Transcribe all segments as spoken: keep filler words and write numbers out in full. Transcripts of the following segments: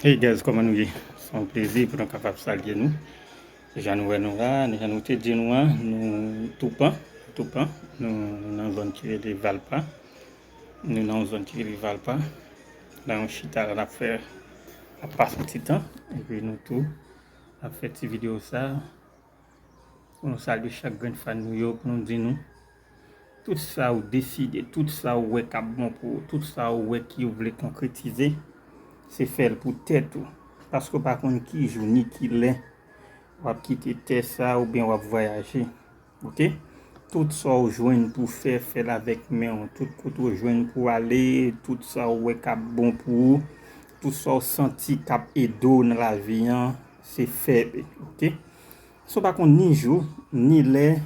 Hey guys, kòman nou ye? Se yon plezi pou nou kapab salye nou. Jan nou wè nou la, jan nou te di nou an, nou Toupan, Toupan, nou, nou nan zòn ki rele Valpa. Nou nan yon zòn ki rele Valpa. La nou chita la, n ap fè, ap pase yon ti tan. Epi nou tou ap fè ti videyo sa. Pou nou salye chak grenn fan nou yo, pou nou di nou, tout sa ou deside, tout sa ou wè k ap bon pou ou, tout sa ou wè ki ou vle konkretize, se fè l pou tèt ou. Paske w pa konn ki jou ni ki lè w ap kite tè sa oubyen w ap vwayaje. Oke? Tout sa ou jwenn pou fè, fè l avèk men w. Tout kote ou jwenn pou w ale, tout sa ou wè k ap bon pou ou, tout sa ou santi k ap ede w nan lavi an, se fè li. Oke? Sa w pa konn ni jou, ni lè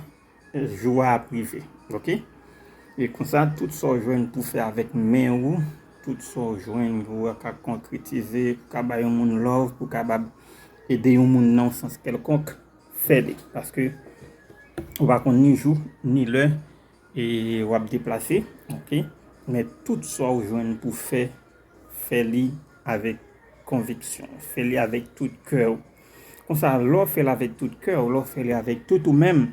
jou a ap rive. Oke? E konsa, tout sa w jwenn pou fè avèk men ou, tout sa w jwenn pou w ka konkretize, pou w ka bay yon moun love, pou w kapab ede yon moun nan yon sans kèlkonk, fè li. Paske ou pa konn ni jou, ni lè, e w ap deplase, oke? Men tout sa w jwenn pou fè, fè li avèk konviksyon, fè li avèk tout kè w. Konsa, lè w fè l avèk tout kè w, lè w fè li avèk tout ou menm,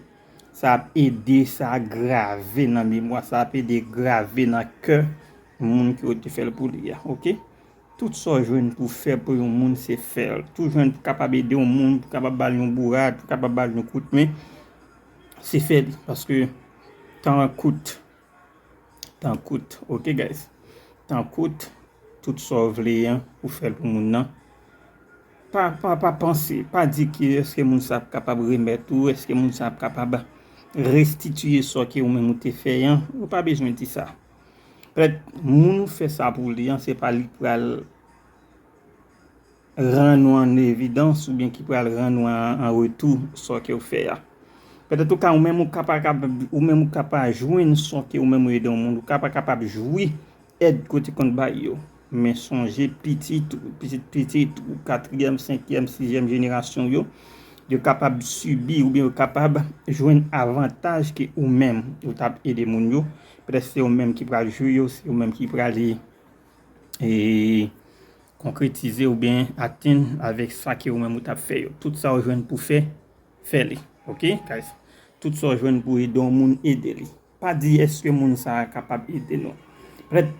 sa ap ede sa grave nan memwa, sa ap ede grave nan kè moun ki ou te fè l pou li a, oke? Tout sa w jwenn pou fè pou yon moun, se fè l. Tout jwenn pou kapab ede yon moun, pou kapab ba l yon bourad, pou kapab ba l yon kout men, se fè li. Paske tan kout, tan kout, oke guys? Tan kout, tout sa w vle an, ou fè l pou moun nan. Pa, pa, pa panse, pa di ki èske moun sa ap kapab remèt ou, èske moun sa ap kapab restitiye sa ke ou menm ou te fè an. Ou pa bezwen di sa. Petèt, moun ou fè sa pou li an, se pa li pral rann ou an evidans oubyen ki pral rann ou an, an retou sa ke ou fè a. Petèt ou ka, ou menm ou ka pa, ou menm ou ka pa jwenn sa ke ou menm ou ede yon moun, ou ka pa kapab jwi èd ke w te konn bay yo. Men sonje pitit ou, pitit pitit ou, katriyèm, senkyèm, sizyèm jenerasyon yo, yo kapab sibi oubyen yo kapab jwenn avantaj ke ou menm ou t ap ede moun yo. Petèt se ou menm ki pral jwi yo, se ou menm ki pral e, konkretize oubyen atenn avèk sa ke ou menm ou t ap fè yo. Tout sa ou jwenn pou fè, fè li. Oke, guys? Tout sa ou jwenn pou ede yon moun, ede li. Pa di èske moun sa a kapab ede nou. Petèt,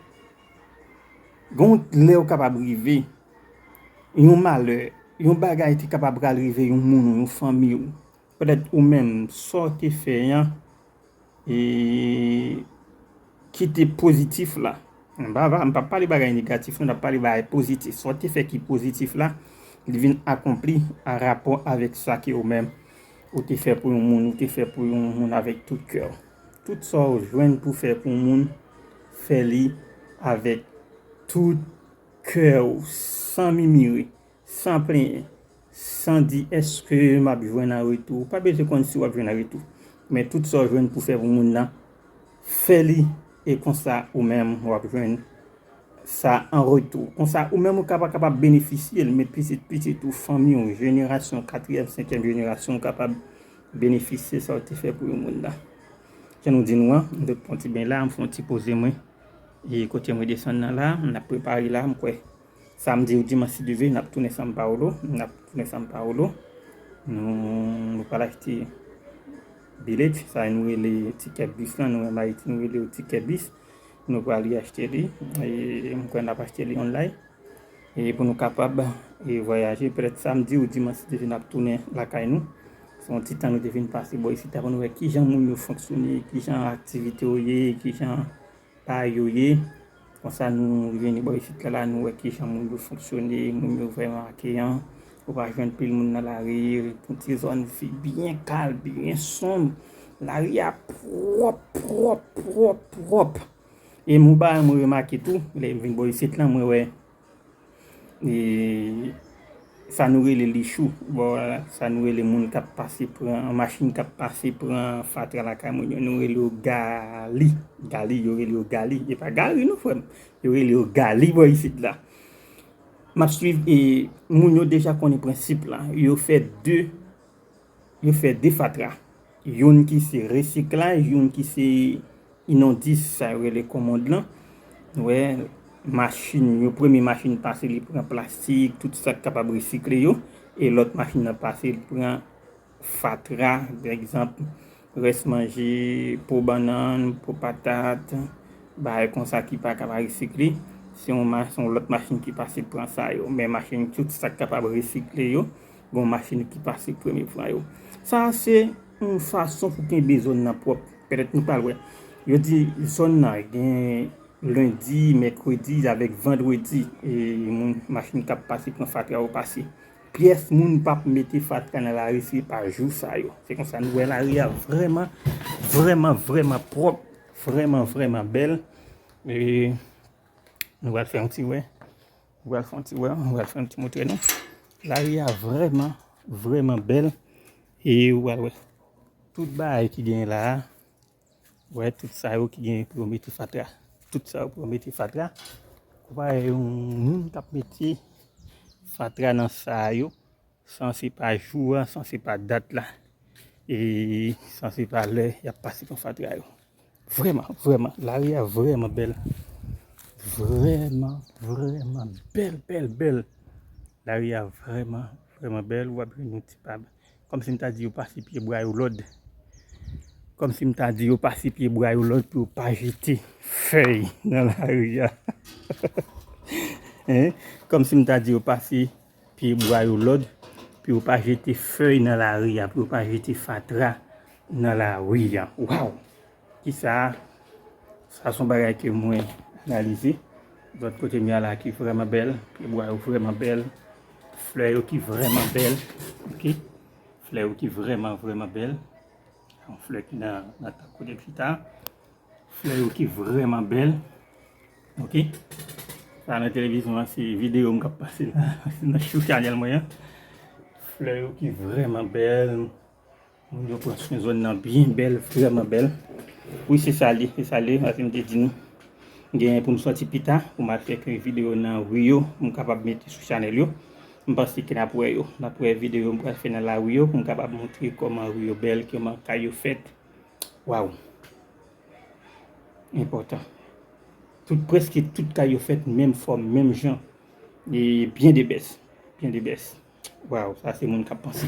gen yon lè ou kapab rive, yon malè, yon bagay te kapab pral rive yon moun ou yon fanmi ou. Petèt ou menm, sa w te fè an, e, ki te pozitif la. M pa, pa, m pa pale bagay negatif, non, n ap pale bagay pozitif. Sa w te fè ki pozitif la, li vin akonpli an rapò avèk sa ke ou menm ou te fè pou yon moun, ou te fè pou yon moun avèk tout kè w. Tout sa w jwenn pou fè pou yon moun, fè li avèk tout kè w, san mimire, san plenyen, san di èske m ap jwenn an retou. Ou pa bezwen konn si w ap jwenn an retou. Men tout sa w jwenn pou fè pou moun nan, fè li, e konsa ou menm w ap jwenn sa an retou. Konsa ou menm ou ka pa kapab benefisye l, men pitit pitit ou, fanmi w, jenerasyon, katriyèm, senkyèm jenerasyon, ou kapab benefisye sa w te fè pou yon moun nan. Jan nou di nou an, m te pran ti beny la, m fè yon ti poze mwen. E kote mwen desann nan la, n ap prepare la, m kwè samdi ou dimanch si Dye vle, n ap tounen São Paulo, n ap tounen São Paulo. Nou, nou pral achte billet, sa nou rele tikè bis lan, nou menm Ayiti nou rele yo tikè bis. Nou pral achte li, e m kwè n ap achte li online. E pou nou kapab, e, vwayaje, petèt samdi ou dimanch si Dye vle n ap tounen lakay nou. Se yon ti tan nou te vin pase bò isit la pou nou wè kijan moun yo fonksyone, kijan aktivite yo ye, kijan pa yo ye. Konsa nou vini bò isit la, la nou wè kijan moun yo fonksyone, moun yo vrèman akeyan. Ou pa jwenn pil moun nan lari, yon ti zòn vi byen kal, byen sonb. Lari a pwòp, pwòp, pwòp, pwòp. E m, yon bagay mwen remake tou, lè m vin bò isit la, mwen wè, e, sa nou rele lichou, bò, sa nou rele moun k ap pase pran, machin k ap pase pran fatra lakay moun yo, nou rele yo gali. Gali, yo rele yo gali. E pa gari non, frè m. Yo rele yo gali bò isit la. M ap swiv, e, moun yo deja konnen prensip la. Yo fè de, yo fè de fatra. Youn ki se resiklaj, youn ki se inondis, sa yo rele komod lan. Ou wè, machin yo, premye machin pase, li pran plastik, tout sa k kapab resikle yo, e lòt machin nan pase, li pran fatra, pa egzanp, rès manje, po bannann, po patat, bagay konsa ki pa kapab resikle. Se yon, ma- se yon lòt machin ki pase pran sa yo. Men machin, tout sa k kapab resikle yo, gen yon machin ki pase premye pran yo. Sa a se yon fason pou kenbe zòn nan pwòp. Petèt nou pral wè. Yo di zòn nan gen lendi, mèkredi avèk vandredi, e moun, machin k ap pase pran fatra yo pase. Pyès moun p ap mete fatra nan lari si pa jou sa yo. Se konsa nou wè lari a vrèman, vrèman, vrèman pwòp, vrèman, vrèman bèl. E nou pral fè yon ti wè. Nou pral fè yon ti wè, nou pral fè yon ti montre nou. Lari a vrèman, vrèman bèl. E ou pral wè. Tout bagay ki genyen la a, wè, tout sa yo ki genyen pou yo mete fatra. Tout sa yo pou yo mete fatra. Konpare yon moun k ap mete fatra nan sa yo, san se pa jou a, san se pa dat la, e san se pa lè y ap pase pran fatra yo. Vrèman, vrèman, lari a vrèman bèl. Vrèman, vrèman bèl, bèl, bèl. Lari a vrèman, vrèman bèl. W ap jwenn yon ti pa. Kòmsi m ta di yo pase pye bwa yo lòd. Kòmsi m ta di yo pase pye bwa yo lòd pou yo pa jete fèy nan lari a. Hein? Kòmsi m ta di yo pase pye bwa yo lòd pou yo pa jete fèy nan lari a, pou yo pa jete fatra nan lari a. Waw! Kisa? Sa se yon bagay ke mwen analize. Lòt kote m ye a la ki vrèman bèl, pye bwa yo vrèman bèl, flè yo ki vrèman bèl, ok? Flè yo ki vrèman, vrèman bèl. Yon flè ki nan, nan tank kote m chita. Flè yo ki vrèman bèl. Ok? Sa nan televizyon an, se videyo m k ap pase la. Se nan chou chanèl mwen an. Flè yo ki vrèman bèl. Moun yo pran swen zòn nan byen bèl, vrèman bèl. Wi, se sa li, se sa li. Paske m te di nou, m genyen pou m sòti pita, pou m al fè kèk videyo nan ri yo, pou m kapab mete sou chanèl yo. M panse ke n ap wè yo. N ap wè videyo m pral fè nan lari yo, pou m kapab montre kòman ri yo bèl, kòman kay yo fèt. Waw! Enpòtan. Tout, prèske tout kay yo fèt menm fòm, menm jan. E byen de bèst. Byen de bèst. Waw, sa se moun k ap panse.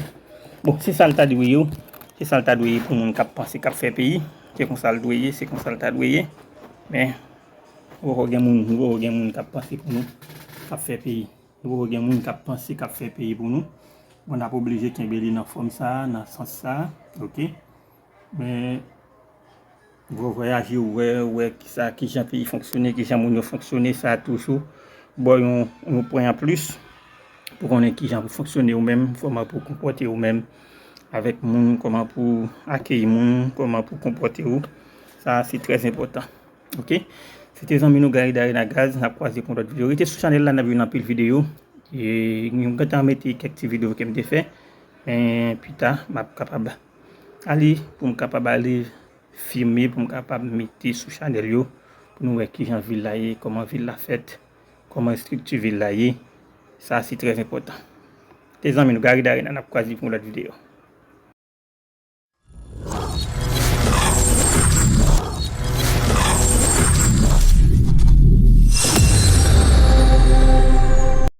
Bon, se sa l ta dwe ye. Se sa l ta dwe ye pou moun k ap panse, k ap fè peyi. Se konsa l dwe ye, se konsa l ta dwe ye. Men, nou poko gen moun, nou poko gen moun k ap panse pou nou, k ap fè peyi. Nou poko gen moun k ap panse, k ap fè peyi pou nou. Bon, n ap oblije kenbe li nan fòm sa a, nan sans sa a, ok? Men, vwa-, vwayaje, ou wè, ou wè kisa, kijan peyi fonksyone, kijan moun yo fonksyone, sa toujou ba w yon, yon pwen an plis pou konnen kijan pou fonksyone ou menm, kòman pou konpòte ou menm avèk moun, kòman pou akeyi moun, kòman pou konpòte ou. Sa, se trè enpòtan. Ok? Se te zanmi nou Gary Darena Gaz, n ap kwaze pou yon lòt videyo. Rete sou chanèl la, n ap jwenn anpil videyo. E nou gentan mete kèk ti videyo ke m te fè. Men pita, m ap kapab ale, pou m kapab ale filme, pou m kapab mete sou chanèl yo, pou nou wè kijan vil la ye, kòman vil la fèt, kòman estrikti vil la ye. Sa, se trè enpòtan. Te zanmi nou Gary Darena, n ap kwaze pou yon lòt videyo.